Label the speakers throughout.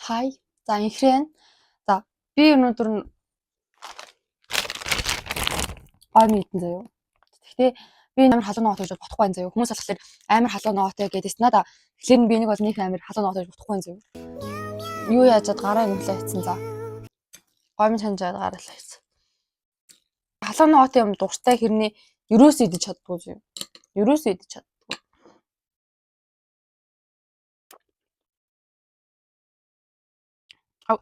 Speaker 1: Хай. За инхрэн. За би өнөөдөр гоймон идэн заяа. Гэхдээ би амар халуун ногоотой гэж бодохгүй байна заяа. Хүмүүс болохоор амар халуун ногоотой гэдээс надаа. Тэгэхээр би нэг бол нэг амар халуун ногоотой гэж бодохгүй байна заяа. Юу яажад гараа инглээ хийцэн за. Гоймон чанжаад гараа л хийцэн. Халуун ногоотой юм дуртай хэрнээ ерөөсөө идэж чаддгүй заяа. Ерөөсөө идэж чаддгүй. Ав.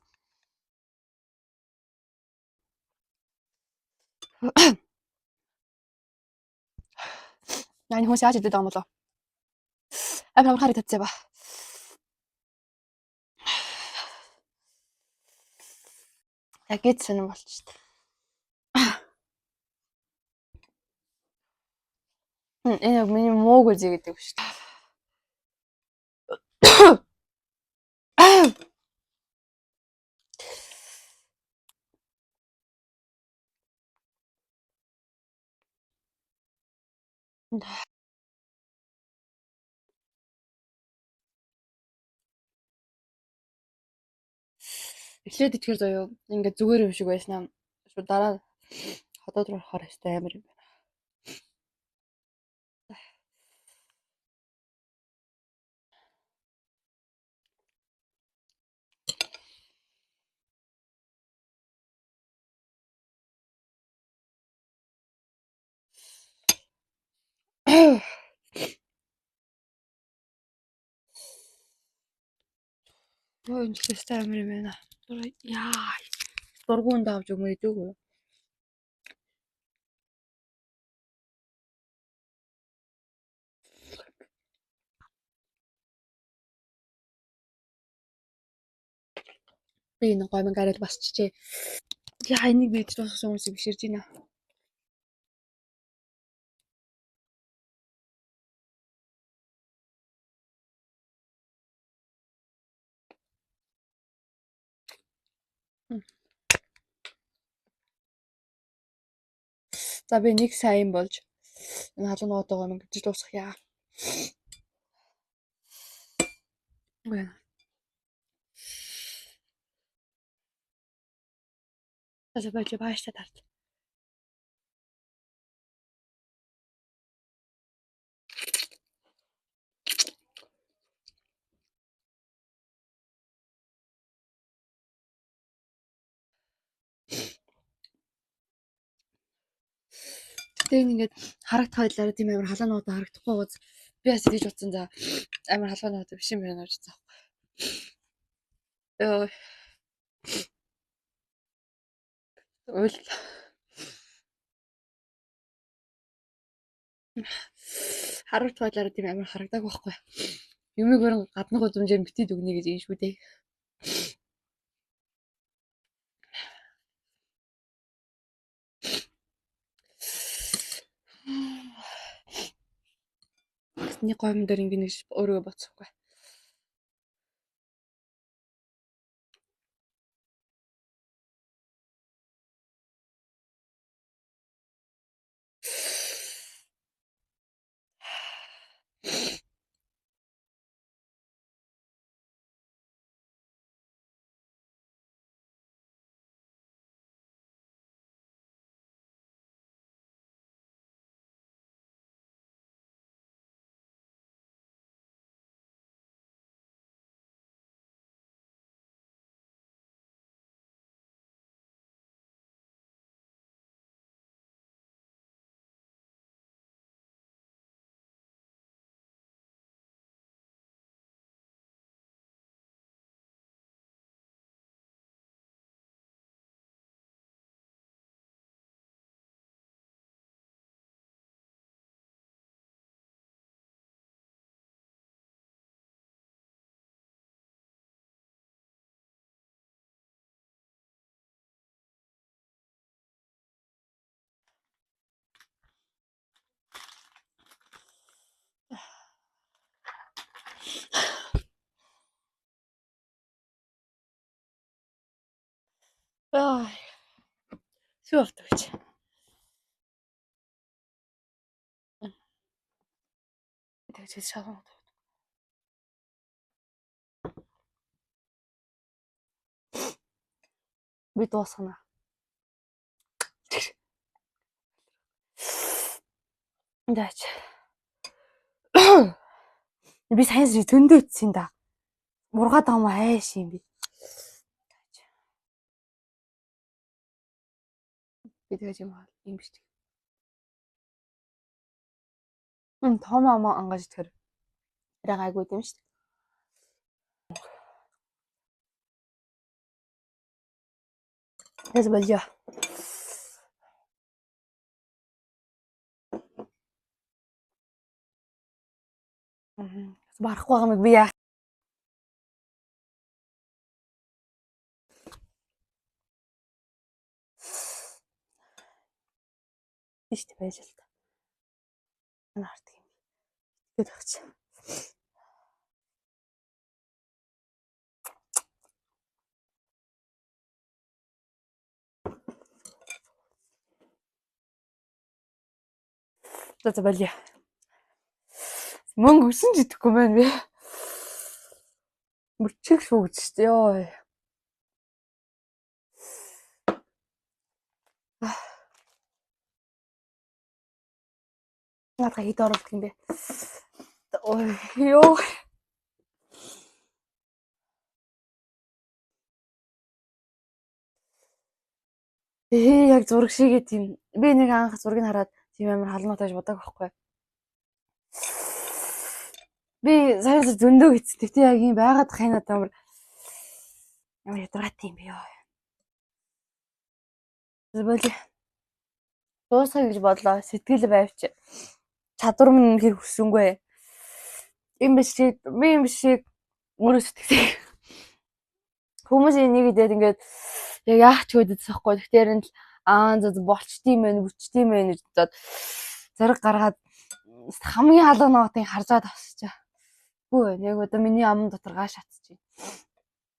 Speaker 1: Яа энэ хүмүүс яаж идээд байгаа юм болоо? Амар амар харагдчихсан ба. Яг гээд сонирн болчих. Энэ яг миний мууг үзье гэдэг биш. Эхлээд итгэхэр заяа ингээд зүгээр юм шиг байсан аа. Шууд дараа хотод руу орохоор хэвээр амар юм байна. Йоо энэ ч амар юм байна. Яа. Дургуун давж өгмөр идэв үү? Би энэ гоймон гараал басчихжээ. Яа энийг би идэж дуусгасан хүмүүсийг биширж байна. За би нэг сайн болж энэ халуун ногоотойгоо мэн гэж дуусгая. Үгүй. За болж баяртай тарт. Гэтэ энэ ингээд харагдах байдлаараа тийм амар халуун ногоотой харагдахгүй гоц. Би бас идэж утсан за амар халуун ногоотой биш юм байна гэж бодсон аахгүй. Йоо. Уйл. Харагдах байдлаараа тийм амар харагдааг байхгүй. Юмыг өрн гаднах үзмжээр битээд өгнө гэж юм шүү дээ. Нэг гоймон дээр ингэ нэг өөрийгөө бодсохгүй. Аа. Сүү авдаг гэж. Тэгж шалган. Би дуусгана. Даач. Би сайн зөндөө идсэн да. Мургаад байгаа юм айш юм би. Би тэгэж юм хаал юм биш. Том амаа ангаж идэхэр арай гайгүй юм шүү дээ. Тэс болио. Барахгүй байгаа юм би яах. Тийш байж л та. Энэ хартдаг юм. Итгэдэг багч. За за болио. Мөнгө өсөн ч идэхгүй байна би. Мөрчих шүү гэж шүү дээ. Йой. Надад хэд оруулах юм бэ? Ой, ёо. Яг зураг шигээ тийм. Би нэг анх зургийг хараад тийм амар халуун тааж бодог байхгүй. Би сая зөндөө хэцүү. Тэгтээ яг юм байгаад хай надад амар ямар ядаргаатай юм бэ ёо. Болио. Дуусгая гэж бодлоо. Сэтгэл байвч. Чадвар минь үнэхээр хүссэнгүй. Им бичлэг би юм бичлэг өөрөө сэтгэлээ. Хүмүүс энийг идээд ингээд яг яах ч гэдээсэн байхгүй. Тэгэхээр нь л аа за болчдсон юм байна, бүтчдсэн юм байна гэж бодоод зориг гаргаад хамгийн халуун ногоотыг харж аваад авсчаа. Үгүй яг одоо миний аман дотор гаш шатчих.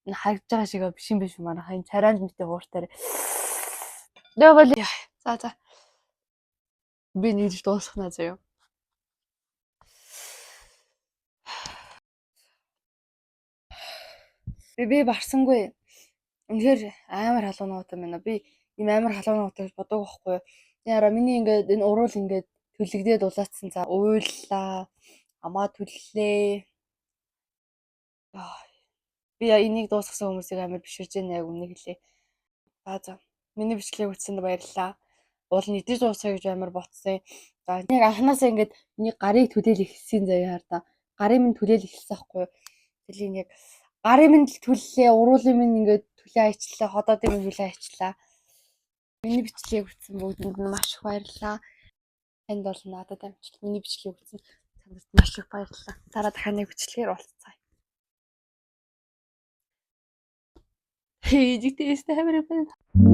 Speaker 1: Энэ харагдж байгаа шиг биш юм биш үү манайха энэ царайнд мэтэ хууртаар. Тэгээ болио. За за. Би нийлж дуусгана заяа. Би барсангүй. Үнэхээр амар халуун ногоот юм байна. Би ийм амар халуун ногоот гэж бодог байхгүй юу. Яра миний ингээд энэ уруул ингээд түлэгдээд улаацсан. За уйллаа. Амаа түллээ. Би энийг дуусгасан хүмүүсийг амар биширж байна яг үнэ хэлээ. За за. Миний бичлэгийг үзсэнд баярлалаа. Уул нь идэж дуусгая гэж амар ботсон. За яг анханасаа ингээд миний гарыг түлээл эхэлсэн заяа хар та. Гарын минь түлээл эхэлсэн байхгүй юу. Тэгэл энэ яг гарын минь л түллээ, уруулын минь ингээд түлээ айчлаа, ходоодын минь түлээ айчлаа. Миний бичлэгийг үзсэн бүгдэнд нь маш их баярлалаа. Танд бол надад амжилт. Миний бичлэгийг үзсэн танд маш их баярлалаа. Дараа дахиад нэг бичлэгээр уулзцаая. Хей, жигтэй амар юм.